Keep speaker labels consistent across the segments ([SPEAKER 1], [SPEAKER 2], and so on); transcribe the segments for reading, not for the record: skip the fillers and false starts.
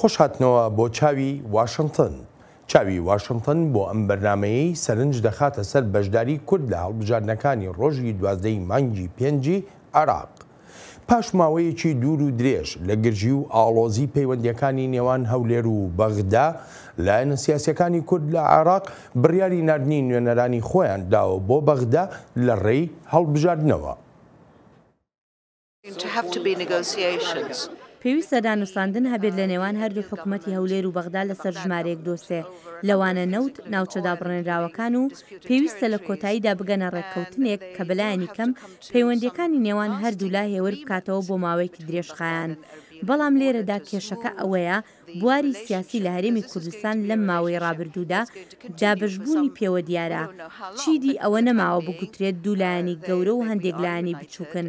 [SPEAKER 1] خۆشهاتنەوە بۆ چاوی واشنتن. چاوی واشنتن بۆ ئەم بەرنامەیەی سەرنج دەخاتە سەر بەشداری کورد لە هەڵبژاردنەکانی ڕۆژی 12 ی مانگی پێنجی عێراق. پاش ماوەیەکی دوور و درێژ لە گرژی و ئاڵۆزی پەیوەندییەکانی نێوان هەولێر و بەغدا، لایەنە سیاسییەکانی کورد لە عێراق بڕیاری ناردنی نوێنەرانی خۆیان داوە بۆ بەغدا لە ڕێی هەڵبژاردنەوە.
[SPEAKER 2] پێویستە دانوستاندن هەبێت لە نێوان هەردوو حکومەتی هەولێر و بەغدا لەسەر ژمارەیەک دۆسێ، لەوانە نەوت، ناوچە دابڕێنراوەکان و پێویستە لە کۆتاییدا بگەنە ڕێککەوتنێک کە بەلایەنی کەم پەیوەندییەکانی نێوان هەردوولا هێور بکاتەوە بۆ ماوەیەکی درێژخایەن. بەڵام لێرەدا کێشەکە ئەوەیە بواری سیاسی لە هەرێمی کوردستان لەم ماوەی ڕابردوودا دابەشبوونی پێوە دیارە، چیدی ئەوە نەماوە بگوترێت دوو لایەنی گەورە و هەندێک لایەنی بچووکن،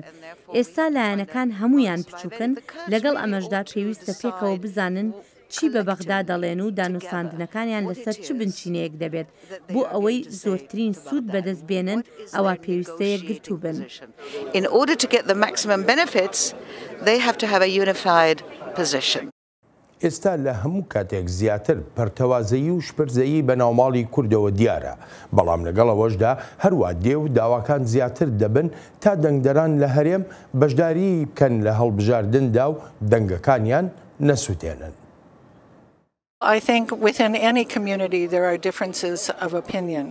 [SPEAKER 2] ئێستا لایەنەکان هەموویان بچووکن، لەگەڵ ئەمەشدا پێویستە پێکەوە بزانن چی بە بەغدا دەڵێن و دانوستاندنەکانیان لەسەر چ بنچینەیەک دەبێت، بۆ ئەوەی زۆرترین سوود بەدەست بێنن ئەوا پێویستە یەکگرتوو بن.
[SPEAKER 1] ئێستا لە هەموو کاتێک زیاتر پەرتەوازەیی و شپرزەیی بە ناوماڵی کوردەوە دیارە، بەڵام لەگەڵ ئەوەشدا هەروا دێ و داواکان زیاتر دەبن تا دەنگدەران لە هەرێم بەشداریی بکەن لە هەڵبژاردندا و دەنگەکانیان نەسوتێنن.
[SPEAKER 3] I think within any community there are differences of opinion.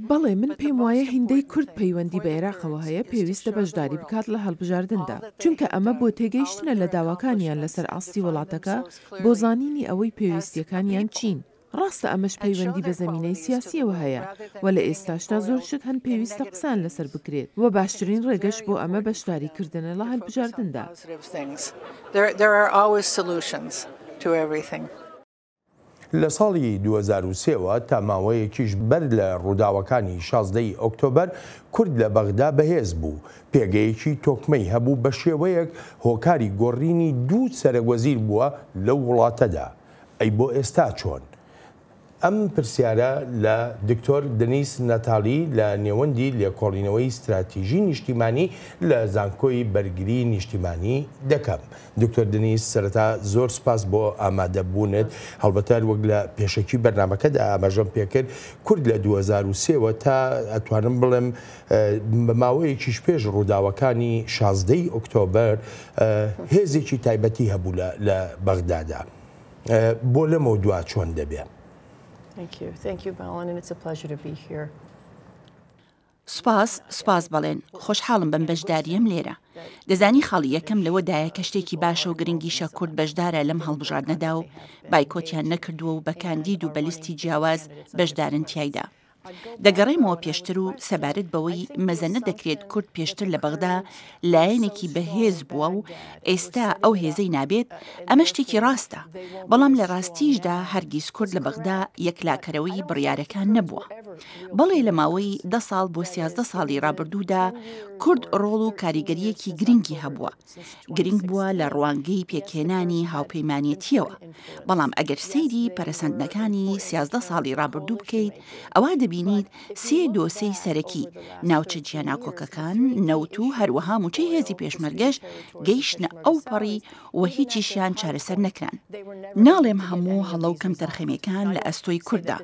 [SPEAKER 4] بەڵێ، من پێم وایە هیندەی کورد پەیوەندی بە ئێراقەوە هەیە پێویستە بەشداری بکات لە هەڵبژاردندا، چونکە ئەمە بۆ تێگەیشتنە لە داواکانیان لەسەر ئاستی وڵاتەکە بۆ زانینی ئەوەی پێویستییەکانیان چین. ڕاستە ئەمەش پەیوەندی بە زەمینەی سیاسییەوە هەیە و لە ئێستاشدا زۆر شت هەن پێویستە قسەیان لەسەر بکرێت و باشترین ڕێگەش بۆ ئەمە بەشداریکردنە لە هەلبژاردندا.
[SPEAKER 1] لە ساڵی 2003 وە تا ماوەیەکیش بەر لە ڕووداوەکانی 16 ی ئۆکتۆبەر کورد لە بەغدا بەهێز بوو، پێگەیەکی تۆکمەی هەبوو بەشێوەیەک هۆکاری گۆڕینی دوو سەرەک وەزیر بووە لەو وڵاتەدا. ئەی بۆ ئێستا چۆن؟ ئەم پرسیارە لە دکتۆر دنیس ناتالی لە نێوەندی لێکۆڵینەوەی ستراتیژی نیشتیمانی لە زانکۆی بەرگری نیشتیمانی دەکەم. دکتۆر دنیس سەرەتا زۆر سپاس بۆ ئامادەبوونت. هەڵبەتە وەک لە پێشەکی بەرنامەکەدا ئاماژەم پێکرد کورد لە 2003 وە تا ئەتوانم بڵێم بە ماوەیەکیش پێش ڕووداوەکانی 16 ی ئۆکتۆبەر هێزێکی تایبەتی هەبوو لە بەغدادا. بۆ لەمەو دوا چۆن دەبێ؟
[SPEAKER 5] سوپاس، سوپاس بەڵێن، خۆشحاڵم بەم بەشدارییەم لێرە. دەزانی خاڵی یەکەم لەوەدایە کە شتێکی باشە و گرنگیشە کورد بەشدارە لەم هەڵبژاردنەدا و بایکۆتیان نەکردووە و بە کاندید و بە لیستی جیاواز بەشدارن تیایدا. دەگەڕێمەوە پێشتر و سەبارەت بەوەی مەزەنە دەکرێت کورد پێشتر لە بەغدا لایەنێکی بەهێز بووە و ئێستا ئەو هێزەی نابێت، ئەمە شتێکی ڕاستە، بەڵام لە ڕاستیشدا هەرگیز کورد لە بەغدا یەکلاکەرەوەی بڕیارەکان نەبووە. بەڵێ لە ماوەی دە ساڵ بۆ 13 ساڵی ڕابردوودا کورد ڕۆڵ و کاریگەرییەکی گرنگی هەبووە، گرنگ بووە لە ڕوانگەی پێکهێنانی هاوپەیمانێتییەوە، بەڵام ئەگەر سەیری پەرەسەندنەکانی 13 ساڵی ڕابردوو بکەیت، ئەوا دەبینیت سێ دۆسێی سەرەکی، ناوچە جیاناکۆکەکان، نەوت و هەروەها مووچەی هێزی پێشمەرگەش گەیشتنە ئەوپەڕی و هیچیشیان چارەسەر نەکران. ناڵێم هەموو هەڵە و کەمتەرخەمییەکان لە ئەستۆی کوردە،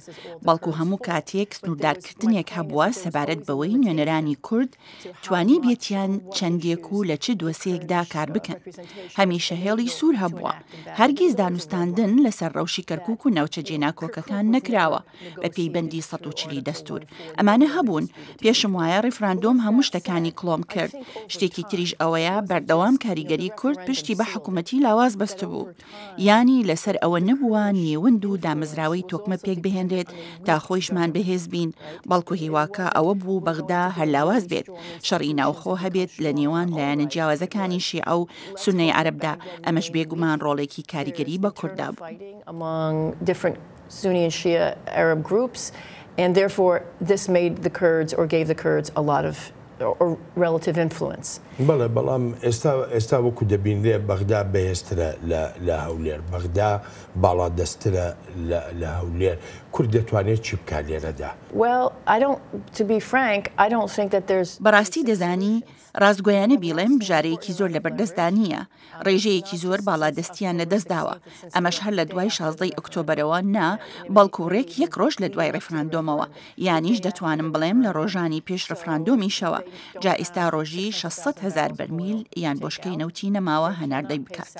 [SPEAKER 5] بەڵکو هەموو کاتێک سنووردارکردنێک هەبووە سەبارەت بەوەی نوێنەرانی کورد توانیبێتیان چەندێک و لە چ دۆسێیەکدا کار بکەن. هەمیشە هێڵی سوور هەبووە. هەرگیز دانوستاندن لەسەر ڕەوشی کەرکووک و ناوچە جێناکۆکەکان نەکراوە بەپێی بەندی 140 ی دەستوور. ئەمانە هەبوون. پێشم وایە ڕیفراندۆم هەموو شتەکانی کڵۆم کرد. شتێکی تریش ئەوەیە بەردەوام کاریگەری کورد پشتی بە حکومەتی لاواز بەستبوو. یانی لەسەر ئەوە نەبووە نێوەند و دامەزراوەی تۆکمە پێکبهێنرێت تا خۆیشمان بەهێز بین، بەڵکو هیواکە ئەوە بوو بەغدا هەر لاواز بێت، شەڕی ناوخۆ هەبێت لە نێوان لایەنە جیاوازەکانی شیعە و سوننەی عەرەبدا، ئەمەش بێگومان ڕۆڵێکی کاریگەری بە کورد دابوو.
[SPEAKER 6] relative influence.
[SPEAKER 1] بەڵێ، بەڵام ئێستا ئێستا وەکو دەبینرێ بەغدا بەهێزترە لە لە هەولێر، بەغدا باڵادەستترە لە لە هەولێر، کورد دەتوانێت چی بکات لێرەدا؟
[SPEAKER 6] Well, I don't, to be frank, I don't think that there's.
[SPEAKER 5] بەڕاستی دەزانی، ڕاستگۆیانە بیڵێم بژارەیەکی زۆر لەبەردەستدا نییە، ڕێژەیەکی زۆر باڵادەستییان لەدەستداوە، ئەمەش هەر لە دوای شازدەی ئۆکتۆبەرەوە نا، بەڵکو ڕێک یەک ڕۆژ لە دوای ڕیفراندۆمەوە، یانیش دەتوانم بڵێم لە ڕۆژانی پێش ڕیفراندۆمیشەوە، جا ئیستا ڕۆژی 600 هەزار بەرمیل یان بۆشکەی نەوتی نەماوە هەناردەی بکات.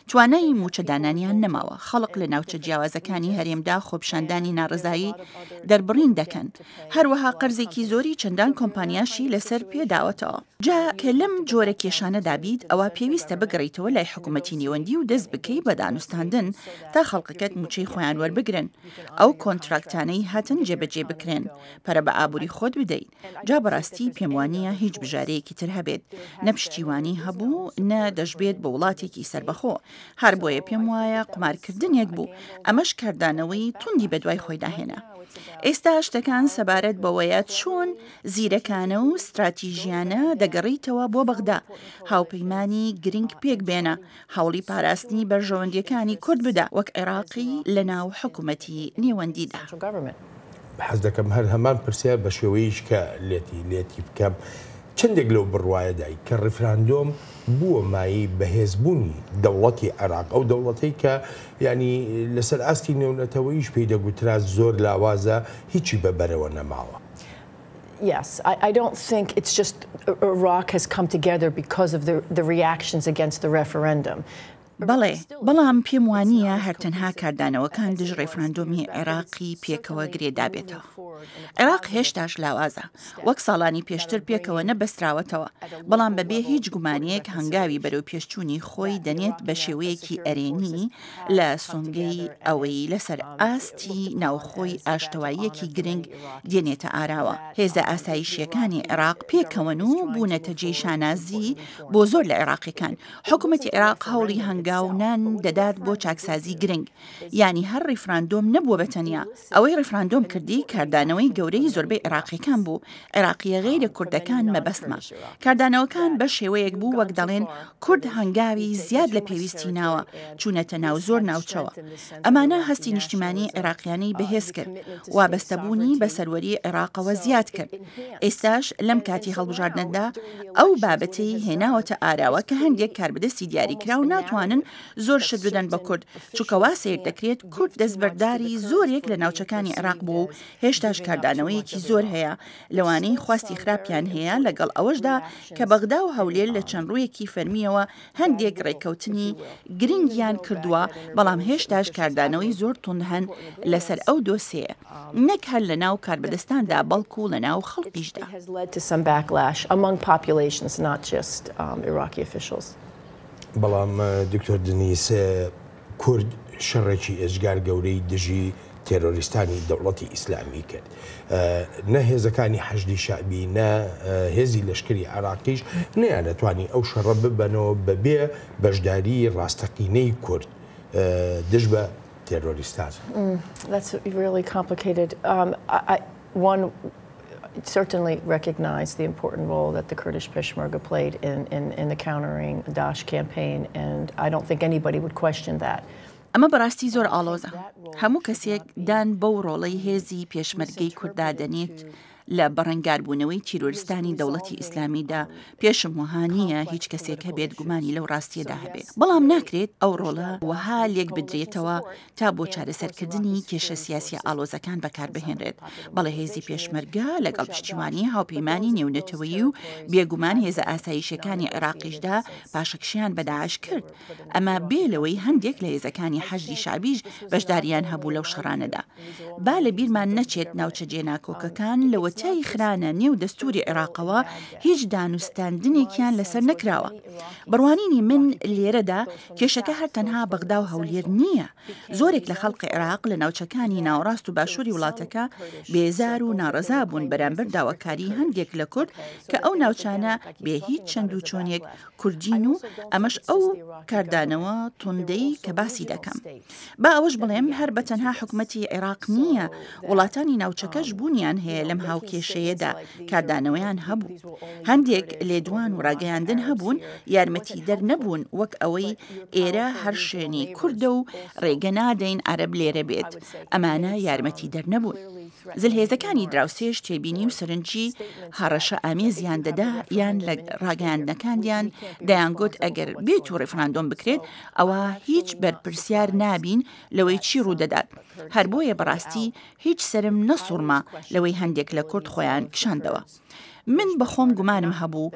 [SPEAKER 5] توانای مووچە دانانیان نەماوە، خەڵک لە ناوچە جیاوازەکانی هەرێمدا خۆپیشاندانی ناڕەزایی دەربڕین دەکەن، هەروەها قەرزێکی زۆری چەندان کۆمپانیاشی لەسەر پێ داوەتەوە. جا کە لەم جۆرە کێشانەدا بیت ئەوا پێویستە بگەڕێیتەوە لای حکومەتی نێوەندی و دەست بکەی بە دانوستاندن تا خەڵکەکەت مووچەی خۆیان وەربگرن، ئەو کۆنتراکتانەی هەتن جێبەجێ بکرێن، پەرە بە ئابووری خۆت بدەیت. جا بەڕاستی پێم وانییە هیچ بژارەیەکی تر هەبێت، نە پشتیوانی هەبوو نە دەشبێت بۆ وڵاتێکی سەربەخۆ، هەر بۆیە پێم وایە قومارکردنێک بوو، ئەمەش کاردانەوەی توندی بەدوای خۆیدا هێنا. ئێستا شتەکان سەبارەت بەوەیە چۆن زیرەکانە و ستراتیژیانە دەگەڕێیتەوە بۆ بەغدا، هاوپەیمانی گرنگ پێک بێنە، هەوڵی پاراستنی بەرژەوەندییەکانی کورد بدە وەک عێراقی لەناو حکومەتی نێوەندیدا.
[SPEAKER 1] حەز دەکەم هەر هەمان پرسیار بە شێوەیەکی کە لێتی لێتی بکەم. چەندێک لەو بڕوایەدای کە ڕیفراندۆم بووە مایەی بەهێزبوونی دەوڵەتی عێراق، ئەو دەوڵەتەی کە یانی لەسەر ئاستی نێونەتەوەییش پێی دەگوترا زۆر لاوازە، هیچی بە بەرەوە نەماوە؟
[SPEAKER 6] Yes, I, I don't think it's just Iraq has come together because of the, the reactions against the referendum.
[SPEAKER 5] بەڵێ، بەڵام پێم وانییە هەر تەنها کاردانەوەکان دژ ڕیفراندۆمی عێراقی پێکەوە گرێ دابێتەوە. عێراق هێشتاش لاوازە، وەک ساڵانی پێشتر پێکەوە نەبەستراوەتەوە، بەڵام بەبێ هیچ گومانێک هەنگاوی بەرەو پێشچوونی خۆی دەنێت بە شێوەیەکی ئەرێنی لە سۆنگەی ئەوەی لەسەر ئاستی ناوخۆی ئاشتەواییەکی گرنگ دێنێتە ئاراوە. هێزە ئاسایشییەکانی عێراق پێکەوەن و بوونەتە جێی شانازی بۆ زۆر لە عێراقییەکان. حکومەتی عێراق هەوڵی هەنگاو نان دەدات بۆ چاکسازی گرنگ، یانی هەر ڕیفراندۆم نەبووە بە تەنیا، ئەوەی ڕیفراندۆم کردی کاردانەوەی گەورەی زۆربەی عێراقیەکان بوو، عێراقیە غەیرە کوردەکان مەبەستمە، کاردانەوەکان بە شێوەیەک بوو وەک دەڵێن کورد هەنگاوی زیاد لە پێویستی ناوە، چوونەتە ناو زۆر ناوچەوە. ئەمانە هەستی نیشتیمانی عێراقیانی بەهێز کرد، وابەستەبوونی بە سەروەری عێراقەوە زیاد کرد. ئێستاش لەم کاتی هەڵبژاردنەدا ئەو بابەتەی هێناوەتە ئاراوە کە هەندێک کاربەدەستی دیاریکراو ناتوانن زۆر شت بدەن بە کورد، چونکە وا سەیر دەکرێت کورد دەستبەرداری زۆرێک لە ناوچەکانی عێراق بووە و هێشتاش کاردانەوەیەکی زۆر هەیە لەوانەی خواستی خراپیان هەیە لەگەڵ ئەوەشدا کە بەغدا و هەولێر لە چەند ڕوویەکی فەرمییەوە هەندێک ڕێککەوتنی گرنگیان کردووە، بەڵام هێشتاش کاردانەوەی زۆر توند هەن لەسەر ئەو دۆسێیە، نەک هەر لەناو کاربەدەستاندا بەڵکو لەناو خەڵکیشدا.
[SPEAKER 1] بەڵام دکتۆر دنیس کورد شەڕێکی ئێجگار گەورەی دژی تێرۆریستانی دەوڵەتی ئیسلامی کرد. نە هێزەکانی حەشدی شەعبی نە هێزی لەشکری عێراقیش نەیانەتوانی ئەو شەڕە ببەنەوە بەبێ بەشداری ڕاستەقینەی کورد دژ بە تێرۆریستان.
[SPEAKER 6] That's really complicated. I, one certainly recognize the important role that the Kurdish Peshmerga played in, in, in the countering Daesh campaign, and I don't think anybody would question that.
[SPEAKER 5] ئەمە بەڕاستی زۆر ئاڵۆزە. هەموو کەسێک دان بەو ڕۆڵەی هێزی پێشمەرگەی کورددا دەنێت لە بەڕەنگاربوونەوەی تیرۆرستانی دەوڵەتی ئیسلامیدا، پێشم وەها نییە هیچ کەسێک هەبێت گومانی لەو ڕاستییەدا هەبێت. بەڵام ناکرێت ئەو ڕۆڵە وەها لێکبدرێتەوە تا بۆ چارەسەرکردنی کێشە سیاسییە ئاڵۆزەکان بەکاربهێنرێت. بەڵێ هێزی پێشمەرگە لەگەڵ پشتیوانی هاوپەیمانی نێونەتەوەیی و بێگومان هێزە ئاسایشیەکانی عێراقیشدا پاشەکشەیان بە داعش کرد. ئەمە بێ لەوەی هەندێک لە هێزەکانی حەشدی شەعبیش بەشداریان هەبوو لەو شەڕانەدا. با لە بیرمان نەچێت ناوچە جێناکۆکەکان لەوەتای خرانە نێو دەستوری عێراقەوە هیچ دانوستاندنێکیان لەسەر نەکراوە. بەڕوانینی من لێرەدا کێشەکە هەر تەنها بەغدا و هەولێر نییە، زۆرێک لە خەڵقی عێراق لە ناوچەکانی ناوەڕاست و باشووری وڵاتەکە بێزار و ناڕەزا بوون بەرامبەر داواکاریی هەندێک لە کورد کە ئەو ناوچانە بێ هیچ چەند و چۆنێک کوردین و ئەمەش ئەو کاردانەوە توندەی کە باسی دەکەم. با ئەوەش بڵێم هەر بە تەنها حکومەتی عێراق نییە، وڵاتانی ناوچەکەش بوونیان هەیە لەم هاوکێشەیەدا. کێشەیەدا کاردانەوەیان هەبوو. هەندێک لێدوان و ڕاگەیاندن هەبوون یارمەتیدەر نەبوون وەک ئەوەی ئێرە هەر شوێنی کوردە و ڕێگە نادەین عەرەب لێرە بێت، ئەمانە یارمەتیدەر نەبوون. زلهێزەکانی دراوسێش تێبینی و سەرنجی هەڕەشە ئامێزیان دەدا یان لە ڕاگەیاندنەکاندیان دەیانگوت ئەگەر بێت و ڕیفراندۆم بکرێت ئەوا هیچ بەرپرسیار نابین لەوەی چی ڕوودەدات. هەر بۆیە بەڕاستی هیچ سەرم نەسوڕما لەوەی هەندێک لە کورد خۆیان کشاندەوە. من بە خۆم گومانم هەبوو،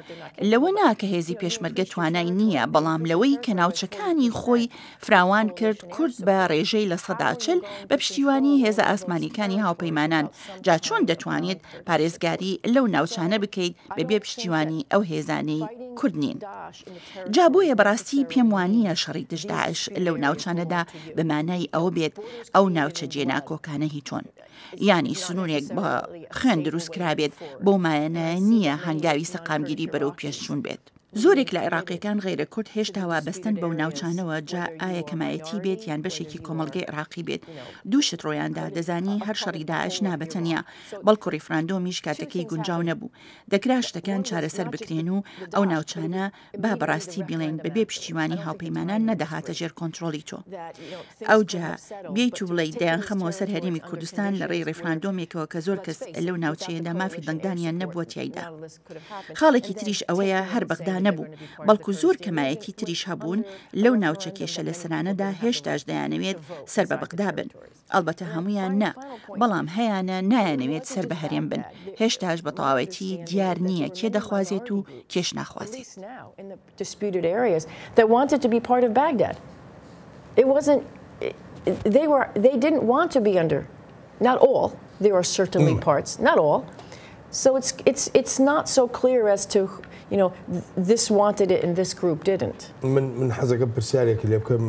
[SPEAKER 5] لەوە نا کە هێزی پێشمەرگە توانای نییە، بەڵام لەوەی کە ناوچەکانی خۆی فراوان کرد، کورد بە ڕێژەی 40% بە پشتیوانی هێزە ئاسمانییەکانی هاوپەیمانان، جا چۆن دەتوانیت پارێزگاری لەو ناوچانە بکەیت بە بێ پشتیوانی ئەو هێزانەی کورد نین؟ جا بۆیە بەڕاستی پێم وانییە شەڕی دژ داعش لەو ناوچانەدا بە مانای ئەوە بێت ئەو ناوچە جێناکۆکانە هی تۆن. یانی سنوورێک بە خوێن دروست کرابێت بەو مانایە نییە هەنگاوی سەقامگیری بەرەو پێشچوون بێت. زۆرێک لە عێراقییەکان غەیرە کورد هێشتا وابەستەن بەو ناوچانەوە جا ئایا کەمایەتی بێت یان بەشێکی کۆمەڵگەی عێراقی بێت. دوو شت ڕوویاندا، دەزانی هەر شەڕی داعش نا بە تەنیا، بەڵکو ڕیفراندۆمیش کاتەکەی گونجاو نەبوو. دەکرا شتەکان چارەسەر بکرێن و ئەو ناوچانە با بەڕاستی بیڵێین بەبێ پشتیوانی هاوپەیمانان نەدەهاتە ژێر کۆنترۆڵی تۆ. ئەوجا بێیت و بڵێیت دەیانخەمەوە سەر هەرێمی کوردستان لە ڕێی ڕیفراندۆمێکەوە کە زۆر کەس لەو ناوچەیەدا مافی دەنگدانیان نەبووە تیایدا. خاڵێکی تریش ئەوەیە هەر بەغدا نەبوو، بەڵکو زۆر کەمایەتی تریش هەبوون لەو ناوچە کێشە لەسەرانەدا هێشتاش دەیانەوێت سەر بە بەغدا بن. ئەڵبەتە هەموویان نا، بەڵام هەیانە نایانەوێت سەر بە هەرێم بن، هێشتاش بە تەواوەتی دیار نییە کێ دەخوازێت و کێش ناخوازێت.
[SPEAKER 6] So it's, it's, it's not so clear as to, you know, this wanted it and this group didn't.
[SPEAKER 1] من من حەزەکەم پرسیارێک لێ بکەم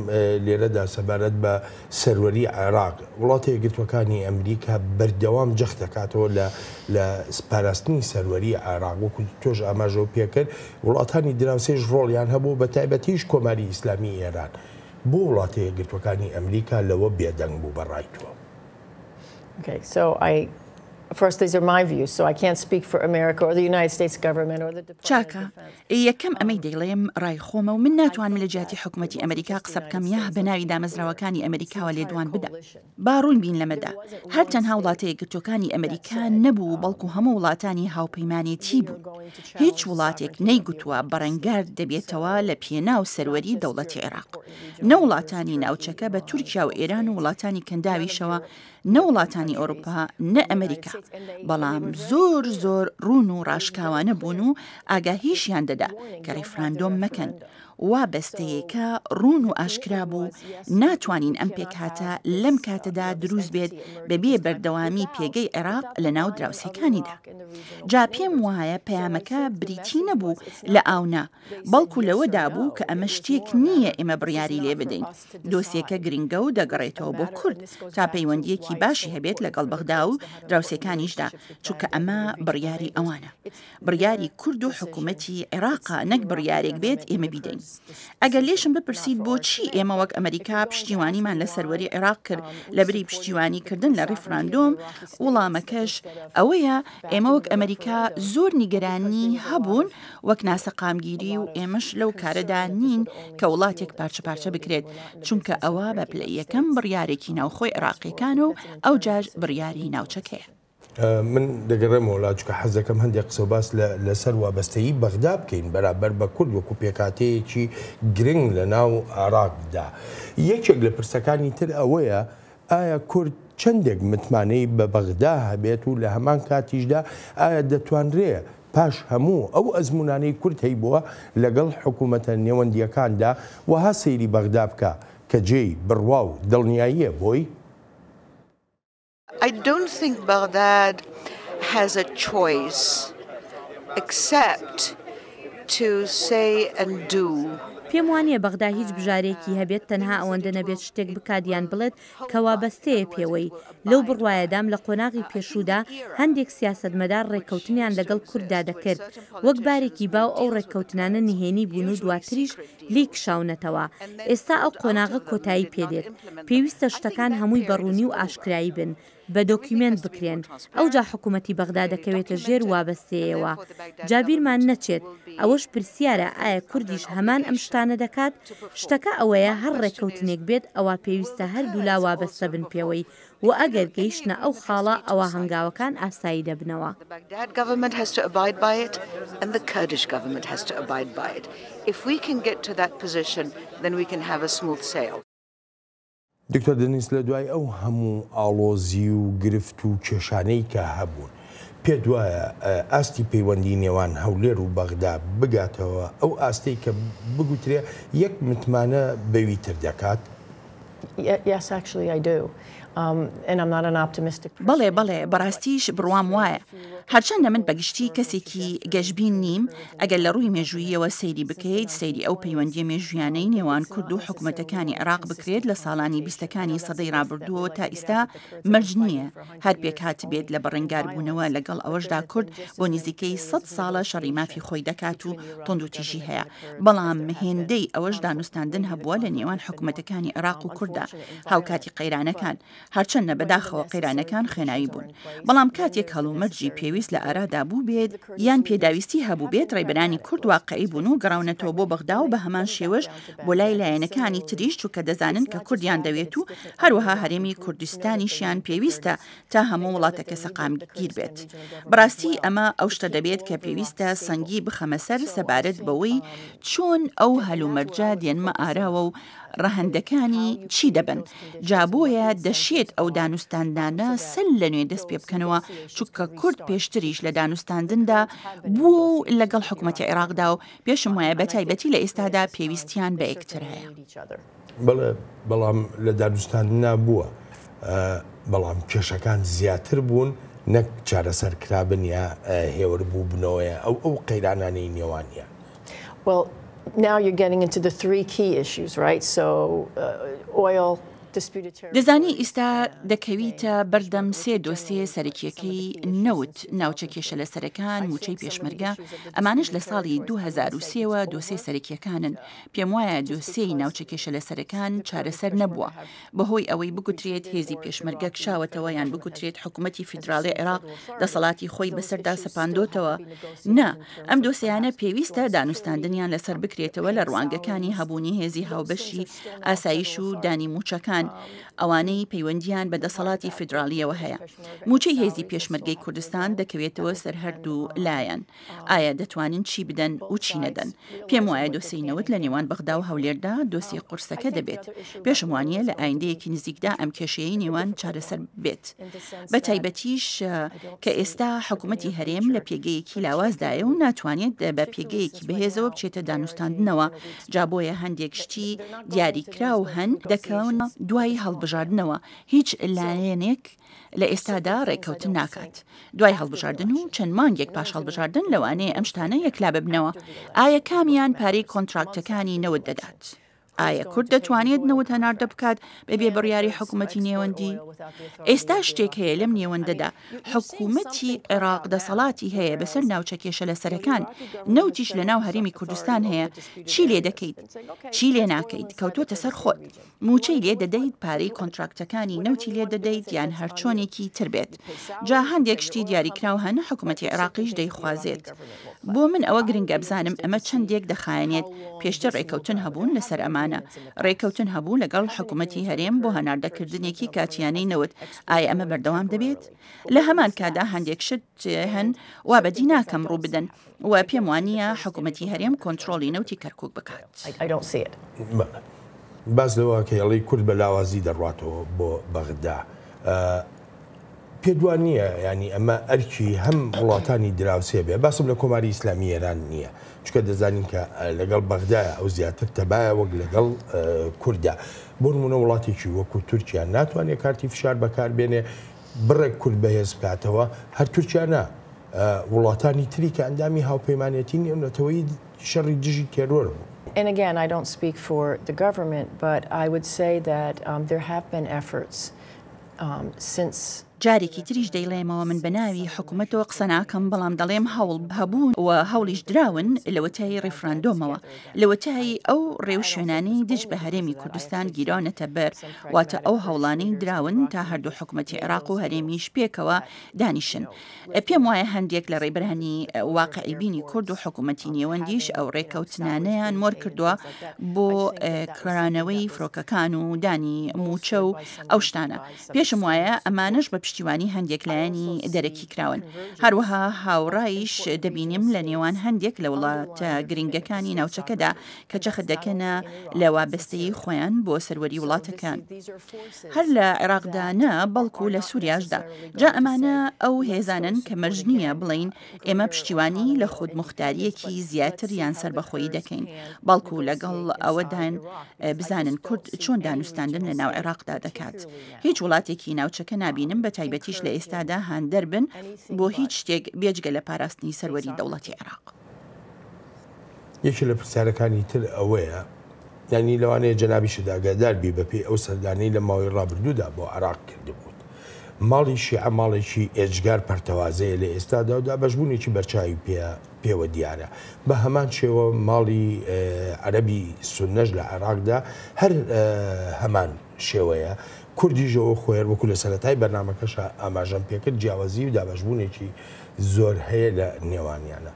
[SPEAKER 1] لێرەدا سەبارەت بە سەروەری عێراق وڵاتە یەکگرتووەکانی ئەمریکا بەردەوام جەخت دەکاتەوە لە لە پاراستنی سەروەری عێراق وەکو تۆش ئاماژەو پێکرد وڵاتانی دراوسێش ڕۆڵیان هەبوو بە تایبەتیش کۆماری ئیسلامی ئێران بۆ وڵاتە یەکگرتووەکانی ئەمریکا لەوە بێدەنگ بوو بە ڕای تۆ؟
[SPEAKER 6] Okay, so I First, these are my views, so I can't speak for America or the United States government or the Department of
[SPEAKER 5] چاکە،
[SPEAKER 6] Defense.
[SPEAKER 5] یەکەم ئەمەی دەیڵێم ڕای خۆمە و من ناتوانم لە جیاتی حکومەتی ئەمریکا قسە بکەم یا بە ناوی دامەزراوەکانی ئەمریکاوە لێدوان بدەم. با ڕوون بین لەمەدا، هەر تەنها وڵاتە یەکگرتووەکانی ئەمریکا نەبوو بەڵکو هەموو وڵاتانی هاوپەیمانێتی بوون. هیچ وڵاتێک نەیگوتووە بەڕەنگار دەبێتەوە لە پێناو سەروەری دەوڵەتی عێراق. نە وڵاتانی ناوچەکە بە تورکیا و ئێران و وڵاتانی کەنداویشەوە نە وڵاتانی ئەوروپا نە ئەمریکا، بەڵام زۆر زۆر ڕوون و ڕاشکاوانە بوون و ئاگاهیشیان دەدا کە ڕیفراندۆم مەکەن، وا بەستەیەکە ڕوون و ئاشکرا بوو، ناتوانین ئەم پێکهاتە لەم کاتەدا دروست بێت بەبێ بەردەوامی پێگەی عێراق لەناو دراوسێکانیدا. جا پێم وایە پەیامەکە بریتی نەبوو لە ئاو نا، بەڵکو لەوەدا بوو کە ئەمە شتێک نییە ئێمە بڕیاری لێ بدەین، دۆسیەکە گرنگە و دەگەڕێتەوە بۆ کورد تا پەیوەندییەکی باشی هەبێت لەگەڵ بەغدا و دراوسێکانیشدا، چونکە ئەمە بڕیاری ئەوانە. بڕیاری کورد و حکومەتی عێراقە نەک بڕیارێک بێت ئێمە بیدەین. ئەگەر لێشم بپرسیت بۆچی ئێمە وەک ئەمەریکا پشتیوانیمان لە سەروەری عێراق کرد لەبری پشتیوانیکردن لە ڕیفراندۆم، وڵامەکەش ئەوەیە ئێمە وەک ئەمەریکا زۆر نیگەرانی هەبوون وەک ناسەقامگیری و ئێمەش لەو کارەدا نین کە وڵاتێک پارچە پارچە بکرێت، چونکە ئەوە بە پلەی یەکەم بڕیارێکی ناوخۆی عێراقییەکانە و ئەوجاش بڕیاری ناوچەکەیە.
[SPEAKER 1] من دەگەڕێمەوە لا چونکە حەز دەکەم هەندێک قسە و باس لەسەر وابەستەیی بەغدا بکەین بەرامبەر بە کورد وەکو پێکهاتەیەکی گرنگ لە ناو عێراقدا. یەکێک لە پرسەکانی تر ئەوەیە ئایا کورد چەندێک متمانەی بە بەغدا هەبێت و لە هەمان کاتیشدا ئایا دەتوانرێ پاش هەموو ئەو ئەزموونانەی کورد هەیبووە لەگەڵ حکوومەتە نێوەندییەکاندا وەها سەیری بەغدا بکا کە جێی بڕوا و دڵنیاییە بۆی؟
[SPEAKER 3] I don't think Baghdad has a choice except to say and do.
[SPEAKER 2] پێم وانییە بەغدا هیچ بژارەیەکی هەبێت تەنها ئەوەندە نەبێت شتێک بکات یان بڵێت کە وابەستەیە پێوەی، لەو بڕوایەدام لە قۆناغی پێشوودا هەندێک سیاسەتمەدار ڕێککەوتنیان لەگەڵ کورددا دەکرد وەک بارێکی باو ئەو ڕێککەوتنانە نهێنی بوون و دواتریش لێی کشاونەتەوە، ئێستا ئەو قۆناغە کۆتایی پێدێت، پێویستە شتەکان هەمووی بە ڕوونی و ئاشکرایی بن. بە دۆکیومێنت بکرێن، ئەوجا حکومەتی بەغدا دەکەوێتە ژێر وابەستەیەوە. جا بیرمان نەچێت، ئەوەش پرسیارە ئایا کوردیش هەمان ئەم شتانە دەکات؟ شتەکە ئەوەیە هەر ڕێککەوتنێک بێت ئەوا پێویستە هەردوولا وابەستە بن پێوەی و ئەگەر گەیشتنە ئەو خاڵە ئەوا هەنگاوەکان ئاسایی دەبنەوە.
[SPEAKER 1] دکتۆر دەنیس لە دوای ئەو هەموو ئاڵۆزی و گرفت و کێشانەی کە هەبوون، پێت وایە ئاستی پەیوەندی نێوان هەولێر و بەغدا بگاتەوە ئەو ئاستەی کە بگوترێ یەک متمانە بەوی تر دەکات؟
[SPEAKER 5] بەڵێ، بەڵێ، بەڕاستیش بڕوام وایە. هەرچەندە من بەگشتی کەسێکی گەشبین نیم، ئەگەر لە ڕووی مێژووییەوە سەیری بکەیت، سەیری ئەو پەیوەندییە مێژوویانەی نێوان کورد و حکومەتەکانی عێراق بکرێت لە ساڵانی بیستەکانی سەدەی ڕابردووەوە تا ئیستا، مەرج نییە هەر پێکهاتبێت لە بەڕەنگاربوونەوە، لەگەڵ ئەوەشدا کورد بۆ نزیکەی سەت ساڵە شەڕی مافی خۆی دەکات و توندوتیژی هەیە، بەڵام هێندەی ئەوەش دانوستاندن هەبووە لە نێوان حکومەتەکانی عێراق و کورددا هاوکاتی قەیرانەکان، هەرچەندە بەداخەوە قەیرانەکان خوێناوی بوون، بەڵام کاتێک هەلومەرجی پێویست لە ئارادا بووبێت، یان پێداویستی هەبووبێت، ڕێبەرانی کورد واقعی بوون و گەڕاونەتەوە بۆ بەغدا و بەهەمان شێوەش بۆ لای لایەنەکانی تریش، چونکە دەزانن کە کوردیان دەوێت و هەروەها هەرێمی کوردستانیشیان پێویستە تا هەموو وڵاتەکە سەقامگیر بێت. بەڕاستی ئەمە ئەو شتە دەبێت کە پێویستە سەنگی بخەمە سەر سەبارەت بەوەی چۆن ئەو هەلومەرجە دێنمە ئاراوە و ڕەهەندەکانی چی دەبن، جا بۆیە دەشێت ئەو دانوستاندنانە سەر لە نوێ دەست پێ بکەنەوە، چونکە کورد پێشتریش لە دانوستاندندا بووە و لەگەڵ حکومەتی عێراقدا و پێشم وایە بە تایبەتی لە ئێستادا پێویستیان بە یەکتر هەیە.
[SPEAKER 1] بەڵێ، بەڵام لە دانوستاندنا بووە، بەڵام کێشەکان زیاتر بوون نەک چارەسەر کرابن یا هێور بووبنەوە یا ئەو ئەو قەیرانانەی نێوانیان.
[SPEAKER 6] Well, now you're getting into the three key issues, right? So, oil, disputed territory.
[SPEAKER 5] دەزانی ئیستا دەکەویتە بەردەم سێ دۆسێ سەرەکیەکەی نەوت، ناوچە کێشەلەسەرەکان، موچەی پێشمەرگە، ئەمانەش لە ساڵی 2003 وە دۆسێ سەرەکیەکانن، پێموایە دۆسێی ناوچە کێشەلەسەرەکان چارەسەر نەبووە بەهۆی ئەوەی بگوترێت هێزی پێشمەرگە کشاوەتەوە یان بگوترێت حکومەتی فیدراڵی عێراق دەسەڵاتی خۆی بەسەردا سەپاندۆتەوە. نا، ئەم دۆسێیانە پێویستە دانوستاندنیان لەسەر بکرێتەوە لە ڕوانگەکانی هەبوونی هێزی هاوبەشی ئاسایش و دانی مووچەکان، ئەوانەی پەیوەندییان بە دەسەڵاتی فیدراڵییەوە هەیە. مووچەی هێزی پێشمەرگەی کوردستان دەکەوێتەوە سەر هەردوو لایەن. ئایا دەتوانن چی بدەن و چی نەدەن؟ پێم وایە دۆسێی نەوت لە نێوان بەغدا و هەولێردا دۆسێی قورسەکە دەبێت. پێشم وانییە لە ئایندەیەکی نزیکدا ئەم کێشەیەی نێوان چارەسەر بێت. بە تایبەتیش کە ئێستا حکومەتی هەرێم لە پێگەیەکی لاوازدایە و ناتوانێت بە پێگەیەکی بەهێزەوە بچێتە دانوستاندنەوە، جا بۆیە هەندێک شتی دیاریکراو هەن دەکەونە دوای هەڵبژاردنەوە، هیچ لایەنێک لە ئێستادا ڕێککەوتن ناکات. دوای هەڵبژاردن و چەند مانگێک پاش هەڵبژاردن لەوانەیە ئەم شتانە یەکلا ببنەوە. ئایا کامیان پارەی کۆنتراکتەکانی نەوت دەدات؟ ئایا کورد دەتوانێت نەوت هەناردە بکات بەبێ بڕیاری حکوومەتی نێوەندی؟ ئێستا شتێک هەیە لەم نێوەندەدا حکوومەتی عێراق دەسەڵاتی هەیە بەسەر ناوچە کێشە لەسەرەکان، نەوتیش لەناو هەرێمی کوردستان هەیە، چی لێ دەکەیت چی لێ ناکەیت کەوتۆتە سەر خۆت. مووچەی لێ دەدەیت، پارەی کۆنتراکتەکانی نەوتی لێ دەدەیت یان هەرچۆنێکی تر بێت. جا هەندێک شتی دیاریکراو هەن حکومەتی عێراقیش دەیخوازێت. بۆ من ئەوە گرنگە بزانم ئەمە چەندێک دەخایەنێت، پێشتر رێککەوتن هەبوون لەسەر ئەمانە، رێککەوتن هەبوو لەگەڵ حکومەتی هەرێم بۆ هەناردەکردنێکی کاتییانەی نەوت، ئایا ئەمە بەردەوام دەبێت؟ لە هەمان کاتدا هەندێک شت هەن وا بەدی ناکەم رووبدەن. و پێم وانییە حکومەتی هەرێم کۆنترۆڵی نەوتی کەرکوک بکات.
[SPEAKER 1] باس لەوە کە ئەڵێی کورد بە لاوازی دەڕواتەوە بۆ بەغدا پێت وا نییە ینی ئەمە ئەرکی هەم وڵاتانی دراوسێ بێ باسم لە کۆماری ئیسلامی ئێران نییە چکە دەزانین کە لەگەڵ بەغدایە ئەو زیاتر تەبایە وەک لەگەڵ کووردا بۆ نمونە وڵاتێکی وەکو تورکیا ناتوانێت کارتی فشار بەکاربێنێ بڕێک کورد بەهێز بکاتەوە هەر تورکیا نا وڵاتانی تری کە ئەندامی هاوپەیمانێتی نێونەتەوەیی شەڕی دژی تێرۆر بوو.
[SPEAKER 6] And again, I don't speak for the government, but I would say that um, there have been efforts um, since.
[SPEAKER 5] جارێکی تریش دەیڵێمەوە من بە ناوی حکومەتەوە قسە ناکەم، بەڵام دەڵێم هەوڵ هەبوون و هەوڵیش دراون لەوەتای ڕیفراندۆمەوە، لەوەتای ئەو ڕێوشوێنانەی دژ بە هەرێمی کوردستان گیراونەتە بەر، واتە ئەو هەوڵانەی دراون تا هەردوو حکومەتی عێراق و هەرێمیش پێکەوە دانیشن. پێم وایە هەندێک لە ڕێبەرانی واقعیبینی کورد و حکوومەتی نێوەندیش ئەو ڕێککەوتنانەیان مۆر کردووە بۆ کرانەوەی فرۆکەکان و دانی مووچە و ئەو شتانە. پێشم وایە ئەمانەش بە پشتیوانی هەندێک لایەنی دەرەکی کراون. هەروەها هاوڕایش دەبینیم لە نێوان هەندێک لە وڵاتە گرنگەکانی ناوچەکەدا کە جەخت دەکەنە لە وابەستەیی خۆیان بۆ سەروەری وڵاتەکان. هەر لە عێراقدا نا بەڵکو لە سوریاشدا. جا ئەمانە ئەو هێزانەن کە مەرج نییە بڵێین ئێمە پشتیوانی لە خودموختارییەکی زیاتر یان سەربەخۆیی دەکەین، بەڵکو لەگەڵ ئەوەدان بزانن کورد چۆن دانوستاندن لە ناو عێراقدا دەکات. هیچ وڵاتێکی ناوچەکە نابینم بە تایبەتیش لە ئێستادا هاندەر بن بۆ هیچ شتێک بێجگە لە پاراستنی سەروەری دەوڵەتی عێراق.
[SPEAKER 1] یەکێ لە پرسیارەکانی تر ئەوەیە، یانی لەوانەیە جەنابیشت ئاگادار بی بەپێی ئەو سەردانەی لە ماوەی ڕابردوودا بۆ عێراق کردبووت. ماڵی شیعە ماڵێکی ئێجگار پەرتەوازەیە لە ئێستادا و دابەشبوونێکی بەرچاوی پێ پێوە دیارە. بە هەمان شێوە ماڵی عەرەبی سوننەش لە عێراقدا هەر هەمان شێوەیە. کوردیش ئەوە خۆی هەر وەکو لە سەرەتای بەرنامەکەشا ئاماژەم پێکرد جیاوازی و دابەشبوونێکی زۆر هەیە لە نێوانیانا.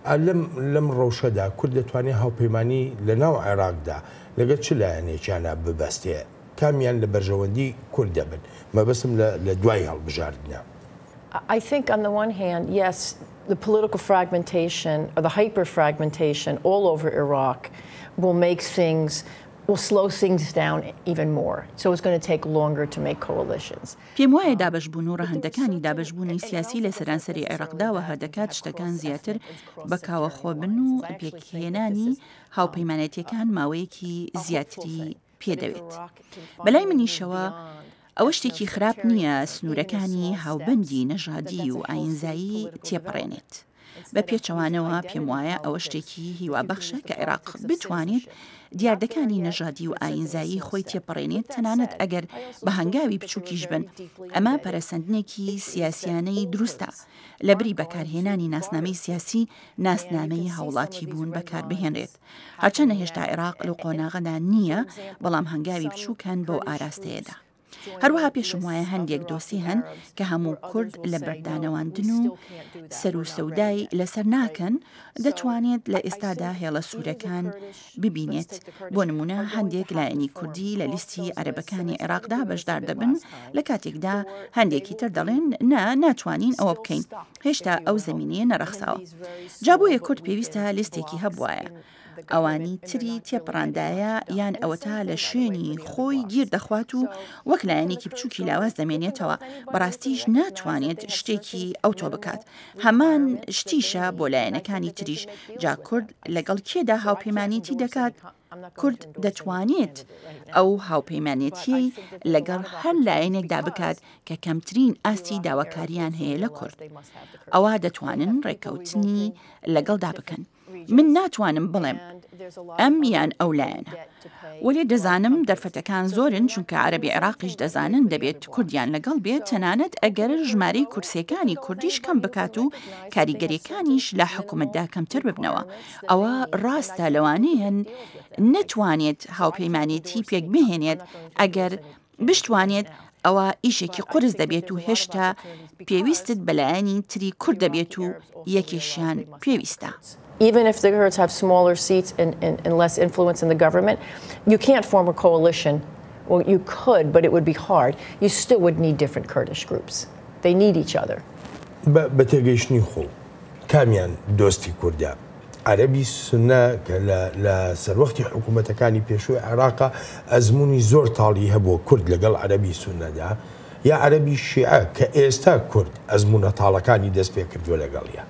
[SPEAKER 1] ئا لەم لەم ڕەوشەدا کورد دەتوانێ هاوپەیمانی لە ناو عێراقدا لەگەڵ چ لایەنێکیانا ببەستێ؟ کامیان لە بەرژەوەندی کورد دەبن؟ مەبەستم لە لە دوای هەڵبژاردنە.
[SPEAKER 6] I think on the one hand, yes, the political fragmentation or the hyper fragmentation all over Iraq will make things will slow things down even more. So it's going to take longer to make coalitions.
[SPEAKER 5] پێم وایە دابەشبوون و ڕەهەندەکانی دابەشبوونی سیاسی لە سەرانسەری عێراقدا وەها دەکات شتەکان زیاتر بە کاوەخۆ بن و پێکهێنانی هاوپەیمانێتیەکان ماوەیەکی زیاتری پێ دەوێت. بەلای منیشەوە ئەوە شتێکی خراپ نییە سنوورەکانی هاوبەندی نەژادی و ئایینزایی تێپەڕێنێت. بە پێچەوانەوە پێم وایە ئەوە شتێکی هیوابەخشە کە عێراق بتوانێت دیاردەکانی نەژادی و ئایینزایی خۆی تێپەڕێنێت تەنانەت ئەگەر بە هەنگاوی بچووکیش بن، ئەمە پەرەسەندنێکی سیاسیانەی دروستە لەبری بەکارهێنانی ناسنامەی سیاسی ناسنامەی هاوڵاتیبوون بەکاربهێنرێت. هەرچەندە هێشتا عێراق لەو قۆناغەدا نییە، بەڵام هەنگاوی بچووک هەن بەو ئاراستەیەدا. هەروەها پێشم وایە هەندێک دۆسێ هەن کە هەموو کورد لە بەردانەواندن و سەر و سەودای لەسەر ناکەن، دەتوانێت لە ئێستادا هێڵە سوورەکان ببینێت، بۆ نموونە هەندێک لایەنی کوردی لە لیستی عەرەبەکانی عێراقدا بەشدار دەبن لە کاتێکدا هەندێکی تر دەڵێن نا ناتوانین ئەوە بکەین، هێشتا ئەو زەمینەیە نەڕەخساوە. جا بۆیە کورد پێویستە لیستێکی هەبوایە. ئەوانی تری تێپەڕاندایە یان ئەوەتا لە شوێنی خۆی گیر دەخوات و وەک لایەنێکی بچووکی لاواز دەمێنێتەوە، بەڕاستیش ناتوانێت شتێکی ئەوتۆ بکات، هەمان شتیشە بۆ لایەنەکانی تریش، جا کورد لەگەڵ کێدا هاوپەیمانێتی دەکات؟ کورد دەتوانێت ئەو هاوپەیمانێتییەی لەگەڵ هەر لایەنێکدا بکات کە کەمترین ئاستی داواکارییان هەیە لە کورد، ئەوا دەتوانن ڕێککەوتنی لەگەڵدا بکەن. من ناتوانم بڵێم ئەم یان ئەو لایەنە. وەلێ دەزانم دەرفەتەکان زۆرن چونکە عەرەبی عێراقیش دەزانن دەبێت کوردیان لەگەڵ بێت تەنانەت ئەگەر ژمارەی کورسیەکانی کوردیش کەم بکات و کاریگەریەکانیش لە حکومەتدا کەمتر ببنەوە. ئەوە ڕاستە لەوانەیە نەتوانێت هاوپەیمانێتی پێکبهێنێت ئەگەر بشتوانێت ئەوا ئیشێکی قورس دەبێت و هێشتا پێویستت بە لایەنی تری کورد دەبێت و یەکێشیان پێویستە.
[SPEAKER 6] Even if the Kurds have smaller seats and, and, and less influence in the government, you can't form a coalition. Well, you could, but it would be hard. You still would need different Kurdish groups. They need each other.
[SPEAKER 1] بە تێگەیشتنی خۆو کامیان دۆستی کوردە؟ عەرەبی سوننە کە لە لە سەروەختی حکوومەتەکانی پێشووی عێراقا ئەزموونی زۆر تاڵی هەبووە کورد لەگەڵ عەرەبی سوننەدا، یا عەرەبی شیعە کە ئێستا کورد ئەزموونە تاڵەکانی دەست پێ کردووە لەگەڵیا؟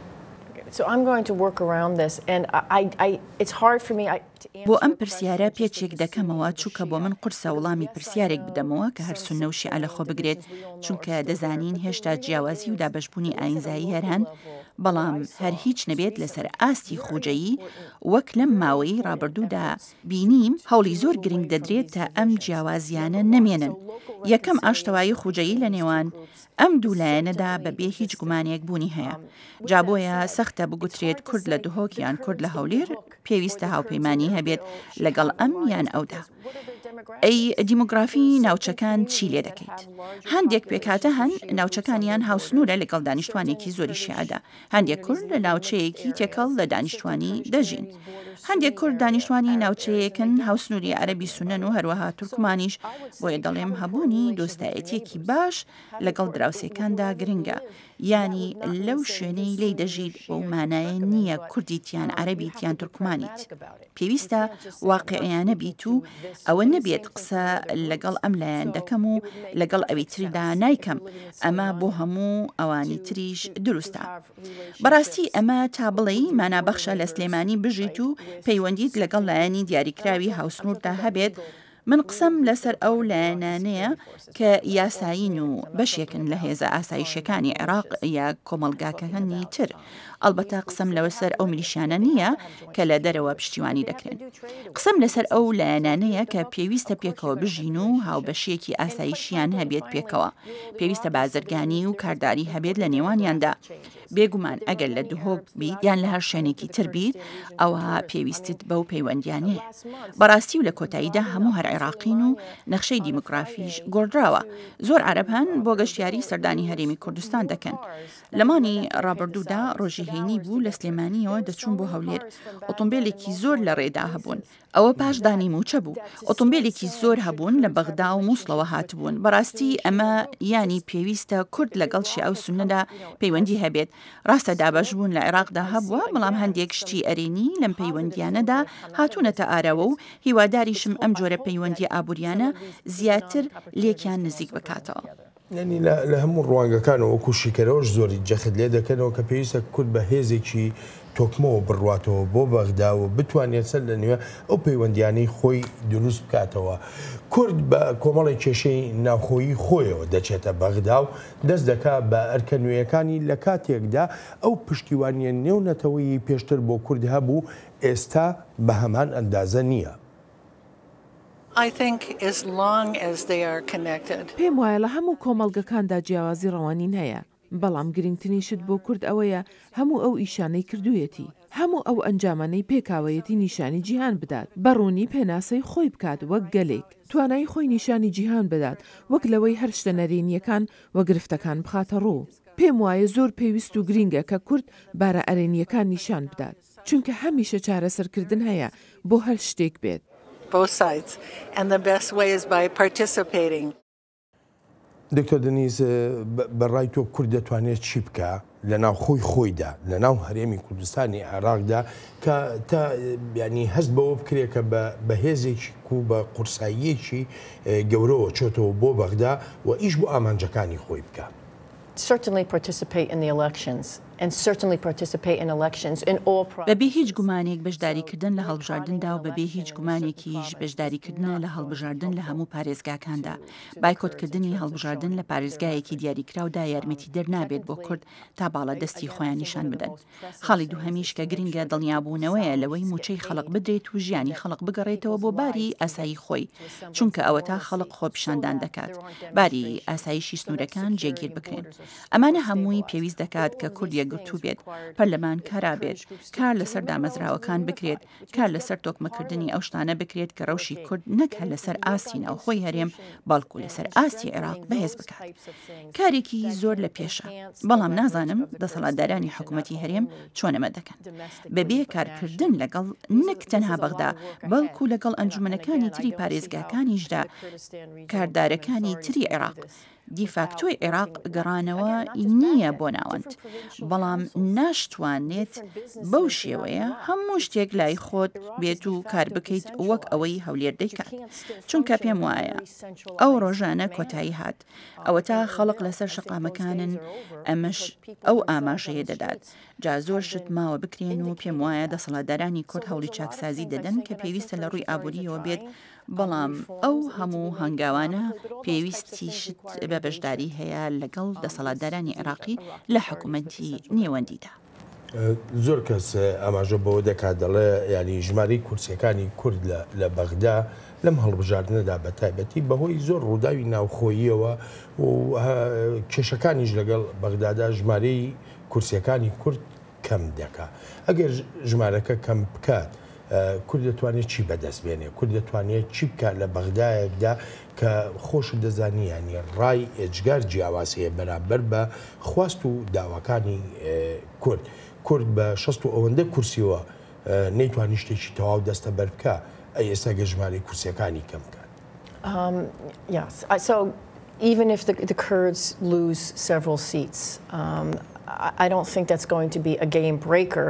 [SPEAKER 5] بۆ ئەم پرسیارە پێچێک دەکەمەوە چوکە بۆ من قورسە وڵامی پرسیارێک بدەمەوە کە هەر سوننە و شیعە لەخۆ بگرێت چونکە دەزانین هێشتا جیاوازی و دابەشبوونی ئاینزایی هەر هەن. بەڵام هەر هیچ نەبێت لەسەر ئاستی خۆجێیی وەک لەم ماوەیەی ڕابردوودا بینیم هەوڵی زۆر گرنگ دەدرێت تا ئەم جیاوازییانە نەمێنن. یەکەم ئاشتەوایی خۆجێیی لە نێوان ئەم دوو لایەنەدا بە بێ هیچ گومانێک بوونی هەیە. جا بۆیە سەختە بگوترێت کورد لە دهۆک یان کورد لە هەولێر پێویستە هاوپەیمانی هەبێت لەگەڵ ئەم یان ئەودا. ئەی دیمۆگرافی ناوچەکان چی لێ دەکەیت؟ هەندێک پێکهاتە هەن ناوچەکانیان هاوسنوورە لەگەڵ دانیشتوانێکی زۆری شیعەدا. هەندێک کورد لە ناوچەیەکی تێکەڵ لە دانیشتوانی دەژین. هەندێک کورد دانیشتوانی ناوچەیەکن هاوسنووری عەرەبی سوننەن و هەروەها تورکمانیش، بۆیە دەڵێم هەبوونی دۆستایەتییەکی باش لەگەڵ دراوسێکاندا گرنگە، یانی لەو شوێنەی لێی دەژیت بەو مانایە نییە کوردیت یان عەرەبیت یان تورکمانیت. پێویستە واقیعیانە بیت و ئەوە نەبێت قسە لەگەڵ ئەم لایەن دەکەم و لەگەڵ ئەوی تریدا نایکەم، ئەمە بۆ هەموو ئەوانی تریش دروستە. بەڕاستی ئەمە تا بڵێی مانابەخشە لە سلێمانی بژیت و پەیوەندیت لەگەڵ لایەنی دیاریکراوی هاوسنووردا هەبێت، من قسەم لەسەر ئەو لایەنانەیە کە یاسایین و بەشێکن لە هێزە ئاسایشیەکانی عێراق یا کۆمەڵگاکانی تر، ئەڵبەتە قسەم لەسەر ئەو میلیشیانە نییە کە لە دەرەوە پشتیوانی دەکرێن. قسەم لەسەر ئەو لایەنانەیە کە پێویستە پێکەوە بژین و هاوبەشیەکی ئاسایشیان هەبێت پێکەوە. پێویستە بازرگانی و کارداری هەبێت لە نێوانیاندا. بێگومان ئەگەر لە دهۆک بیت یان لە هەر شوێنێکی تر بیت ئەوا پێویستت بەو پەیوەندیانەیە. بەڕاستی و لە کۆتاییدا هەموو هەر عێراقین و نەخشەی دیموگرافیش گۆڕدراوە. زۆر عەرەب هەن بۆ گەشتیاری سەردانی هەرێمی کوردستان دەکەن. لە مانگی ڕابردوودا ڕۆژی هەینی بوو لە سلێمانییەوە دەچووم بۆ هەولێر، ئۆتۆمبێلێکی زۆر لە ڕێدا هەبوون. ئەوە پاش دانی مووچە بوو. ئۆتۆمبێلێکی زۆر هەبوون لە بەغدا و مووسڵەوە هاتبوون. بەڕاستی ئەمە یانی پێویستە کورد لەگەڵ شیعە و سوننەدا پەیوەندی هەبێت. ڕاستە دابەشبوون لە عێراقدا هەبووە، بەڵام هەندێک شتی ئەرێنی لەم پەیوەندییانەدا هاتوونەتە ئاراوە و هیواداریشم ئەم جۆرە پەیوەندییە ئابوورییانە زیاتر لێکیان نزیک بکاتەوە.
[SPEAKER 1] یانی لە هەموو ڕوانگەکانەوە وەکو شیکەرەوەش زۆری جەخت لێ دەکەنەوە کە پێویستە کورد بە هێزێکی تۆکمەوە بڕواتەوە بۆ بەغدا و بتوانێت سەر لە نوێ ئەو پەیوەندیانەی خۆی دروست بکاتەوە. کورد بە کۆمەڵێک کێشەی ناوخۆیی خۆیەوە دەچێتە بەغدا و دەست دەکا بە ئەرکە نوێیەکانی لە کاتێکدا ئەو پشتیوانیە نێونەتەوەیی پێشتر بۆ کورد هەبوو ئێستا بە هەمان ئەندازە نییە.
[SPEAKER 4] پێم وایە لە هەموو کۆمەڵگەکاندا جیاوازی ڕوانین هەیە، بەڵام گرنگترین شت بۆ کورد ئەوەیە هەموو ئەو ئیشانەی کردوویەتی، هەموو ئەو ئەنجامانەی پێکاوەیەتی نیشانی جیهان بدات، بە ڕوونی پێناسەی خۆی بکات وەک گەلێک، توانایی خۆی نیشانی جیهان بدات وەک لەوەی هەر شتە نەرێنییەکان و گرفتەکان بخاتە ڕوو. پێم وایە زۆر پێویست و گرینگە کە کورد بارە ئەرێنییەکان نیشان بدات. چونکە هەمیشە چارەسەرکردن هەیە بۆ هەر شتێک بێت.
[SPEAKER 3] Both sides and the best way is by participating.
[SPEAKER 1] دکتۆر دەنیز بە ڕای تۆ کورد دەتوانێت چی بکا لە ناوخۆی خۆیدا لە ناو هەرێمی کوردستانی عێراقدا کە تا ینی هەست بەوە بکرێت کە بە هێزێکی و بە قورساییەکی گەورەوە چۆتەوە بۆ بەغدا و ئیش بۆ ئامانجەکانی خۆی بکا؟
[SPEAKER 6] Certainly participate in the elections and certainly participate in elections in all
[SPEAKER 5] بەبێ هیچ گومانێک بەشداریکردن لە هەڵبژاردندا و بەبێ هیچ گومانێکیش بەشداریکردنە لە هەڵبژاردن لە هەموو پارێزگاکاندا. بایکۆتکردنی هەڵبژاردن لە پارێزگایەکی دیاریکراودا یارمەتیدەر نابێت بۆ کورد تا باڵادەستی خۆیان نیشان بدەن. خاڵی دووهەمیش کە گرنگە دڵنیابوونەوەیە لەوەی مووچەی خەڵک بدرێت و ژیانی خەڵک بگەڕێتەوە بۆ باری ئاسایی خۆی، چونکە ئەوەتا خەڵک خۆپیشاندان دەکات، باری ئاسایشی سنوورەکان جێگیر بکرێن. ئەمانە هەمووی پێویست دەکات کە کورد یەکگرتوو بێت، پەرلەمان کارا بێت، کار لەسەر دامەزراوەکان بکرێت، کار لەسەر تۆکمەکردنی ئەو شتانە بکرێت کە ڕەوشی کورد نەک هەر لەسەر ئاستی ناوخۆی هەرێم بەڵکو لەسەر ئاستی عێراق بەهێز بکات. کارێکی زۆر لە پێشە، بەڵام نازانم دەسەڵاتدارانی حکومەتی هەرێم چۆن ئەمە دەکەن. بەبێ کارکردن لەگەڵ نەک تەنها بەغدا بەڵکو لەگەڵ ئەنجومەنەکانی تری پارێزگاکانیشدا کاردارەکانی تری عێراق دیفاکتۆی عێراق گەڕانەوە نییە بۆ ناوەند، بەڵام ناشتوانێت بەو شێوەیە هەموو شتێک لای خۆت بێت و کار بکەیت وەک ئەوەی هەولێر دەیکات، چونکە پێم وایە ئەو ڕۆژانە کۆتایی هات، ئەوەتا خەڵک لەسەر شەقامەکانن ئەمەش ئەو ئاماژەیە دەدات، جا زۆر شت ماوە بکرێن و پێم وایە دەسەڵاتدارانی کورد هەوڵی چاکسازی دەدەن کە پێویستە لە ڕووی ئابوورییەوە بێت بەڵام ئەو هەموو هەنگاوانە پێویستیشت بە بەشداری هەیە لەگەڵ دەسەڵاتدارانی عێراقی لە حکومەتی نێوەندیدا.
[SPEAKER 1] زۆر کەس ئاماژە بەوە دەکات دەڵێ یانی ژمارەی کورسیەکانی کورد لە بەغدا لەم هەڵبژاردنەدا بە تایبەتی بەهۆی زۆر ڕووداوی ناوخۆییەوە و کێشەکانیش لەگەڵ بەغدادا ژمارەی کورسیەکانی کورد کەم دەکا. ئەگەر ژمارەکە کەم بکات کورد دەتوانێت چی بەدەست بێنێ؟ کورد دەتوانێت چی بکات لە بەغدایەکدا کە خۆشت دەزانی یانی ڕای ئێجگار جیاواز هەیە بەرامبەر بە خواست و داواکانی کورد. کورد بە 60 و ئەوەندە کورسیەوە نەیتوانی شتێکی تەواو دەستەبەر بکا، ئەی ئێستا گەر ژمارەی کورسیەکانی کەم بکات؟
[SPEAKER 6] Um, yes. So even if the, the Kurds lose several seats, um, I, I don't think that's going to be a game breaker.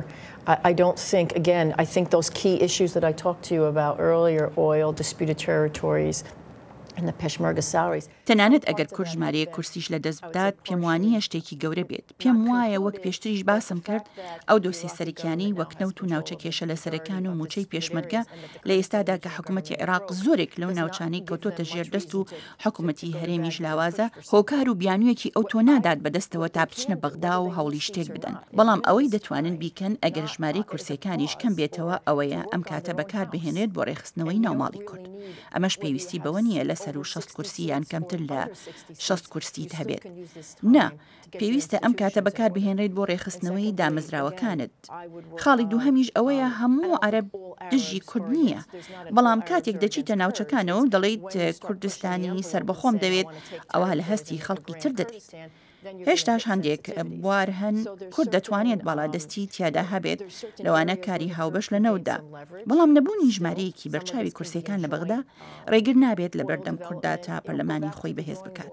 [SPEAKER 6] I, I don't think, again, I think those key issues that I talked to you about earlier, oil, disputed territories, and the Peshmerga salaries.
[SPEAKER 5] تەنانەت ئەگەر کورد ژمارەیەک کورسیش لەدەست بدات، پێم وانییە شتێکی گەورە بێت. پێم وایە وەک پێشتریش باسم کرد، ئەو دۆسیە سەرەکیانەی وەک نەوت و ناوچە کێشە لەسەرەکان و مووچەی پێشمەرگە لە ئێستادا کە حکومەتی عێراق زۆرێک لەو ناوچانەی کەوتۆتە ژێر دەست و حکومەتی هەرێمیش لاوازە، هۆکار و بیانوویەکی ئەوتۆ نادات بەدەستەوە تا بچنە بەغدا و هەوڵی شتێک بدەن. بەڵام ئەوەی دەتوانن بیکەن ئەگەر ژمارەی کورسیەکانیش کەم بێتەوە ئەوەیە ئەم کاتە بەکار بهێنرێت بۆ ڕێکخستنەوەی ناوماڵی کورد. ئەمەش پێویستی بەوە نییە لە سەروو 60 کورسی یان کەمتر لە 60 کورسیت هەبێت. نا، پێویستە ئەم کاتە بەکاربهێنرێت بۆ ڕێکخستنەوەی دامەزراوەکانت. خاڵی دووهەمیش ئەوەیە هەموو عەرەب دژی کورد نییە، بەڵام کاتێک دەچیتە ناوچەکانەوە و دەڵێیت کوردستانی سەربەخۆم دەوێت، ئەوا لە هەستی خەڵکی تر دەدەیت. هێشتاش هەندێک بوار هەن کورد دەتوانێت باڵادەستی تیادا هەبێت، لەوانە کاری هاوبەش لە نەوتدا. بەڵام نەبوونی ژمارەیەکی بەرچاوی کورسییەکان لە بەغدا ڕێگر نابێت لەبەردەم کورددا تا پەرلەمانی خۆی بەهێز بکات.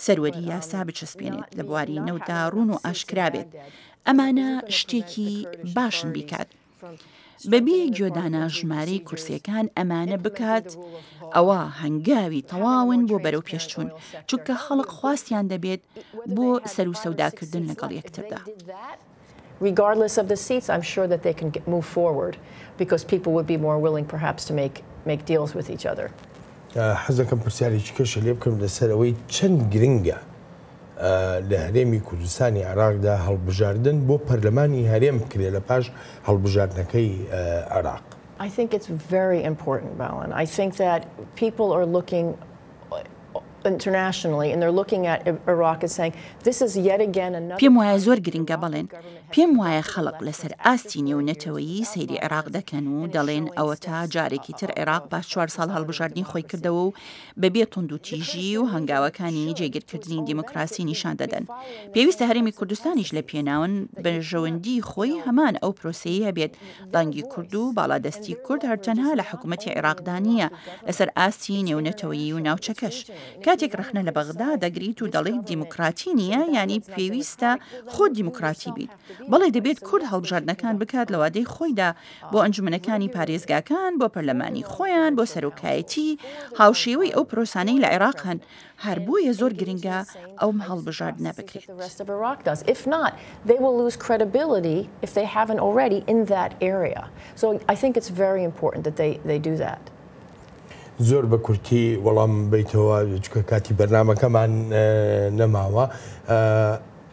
[SPEAKER 5] سەروەری یاسا بچەسپێنێت، لە بواری نەوتدا ڕوون و ئاشکرا بێت. ئەمانە شتێکی باشن بیکات. بەبێ گوێدانە ژمارەی کورسیەکان ئەمانە بکات ئەوا هەنگاوی تەواون بۆ بەرەو پێشچوون، چونکە خەڵک خواستیان دەبێت بۆ سەروسەوداکردن لەگەڵ یەکتردا.
[SPEAKER 6] Regardless of the seats, I'm sure that they can get, move forward because people would be more willing perhaps to make, make deals with each other.
[SPEAKER 1] حەز دەکەم پرسیارێکی کەشە لێ بکەم لەسەر ئەوەی چەند گرنگە لە هەرێمی کوردستانی عێراقدا هەڵبژاردن بۆ پەرلەمانی هەرێم بکرێت لە پاش هەڵبژاردنەکەی عێراق.
[SPEAKER 6] I think it's very important, Balin. I think that people are looking internationally and they're looking at Iraq and saying this is yet again another
[SPEAKER 5] پێم وایە زۆر گرنگە بەڵێن. پێم وایە خەڵک لەسەر ئاستی نێونەتەوەیی سەیری عێراق دەکەن و دەڵێن ئەوەتا جارێکی تر عێراق پاش چوار ساڵ هەڵبژاردنی خۆی کردەوە و بەبێ توندوتیژی و هەنگاوەکانی جێگیرکردنی دیموکراسی نیشان دەدەن. پێویستە هەرێمی کوردستانیش لە پێناون بەرژەوەندی خۆی هەمان ئەو پرۆسەیەی هەبێت. دەنگی کورد و باڵادەستی کورد هەر تەنها لە حکومەتی عێراقدا نییە، لەسەر ئاستی نێونەتەوەیی و ناوچەکەش. کاتێک ڕەخنە لە بەغدا دەگریت و دەڵێیت دیموکراتی نییە، یانی پێویستە خۆت دیموکراتی بیت. بەڵێ دەبێت کورد هەڵبژاردنەکان بکات لە وادەی خۆیدا بۆ ئەنجومەنەکانی پارێزگاکان، بۆ پەرلەمانی خۆیان، بۆ سەرۆکایەتی، هاوشێوەی ئەو پرۆسانەی لە عێراق هەن، هەر بۆیە زۆر گرنگە ئەوم هەڵبژاردنە بکرێت.
[SPEAKER 1] زۆر بە کورتی وەڵام بەیتەوە چونکە کاتی بەرنامەکەمان نەماوە.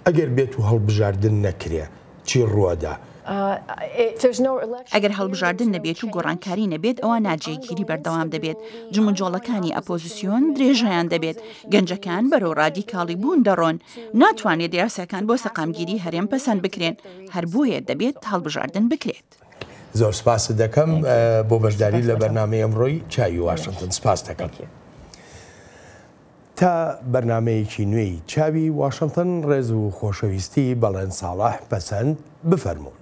[SPEAKER 1] ئەگەر بێت و هەڵبژاردن نەکرێ چی ڕوەدا؟
[SPEAKER 5] ئەگەر هەڵبژاردن نەبێت و گۆڕانکاری نەبێت ئەوا ناجێگیری بەردەوام دەبێت، جموجۆڵەکانی ئەپۆزسیۆن درێژەیان دەبێت، گەنجەکان بەرەو ڕادیکاڵی بوون دەڕۆن، ناتوانرێت یاساکان بۆ سەقامگیری هەرێم پەسەند بکرێن، هەر بۆیە دەبێت هەڵبژاردن بکرێت.
[SPEAKER 1] زۆر سپاست دەکەم بۆ بەشداری لە بەرنامەی ئەمڕۆی چاوی واشنتن. سپاست دەکەم. تا بەرنامەیەکی نوێی چاوی واشنتن ڕێز و خۆشەویستی بەڵێن ساڵح پەسەند بفەرموون.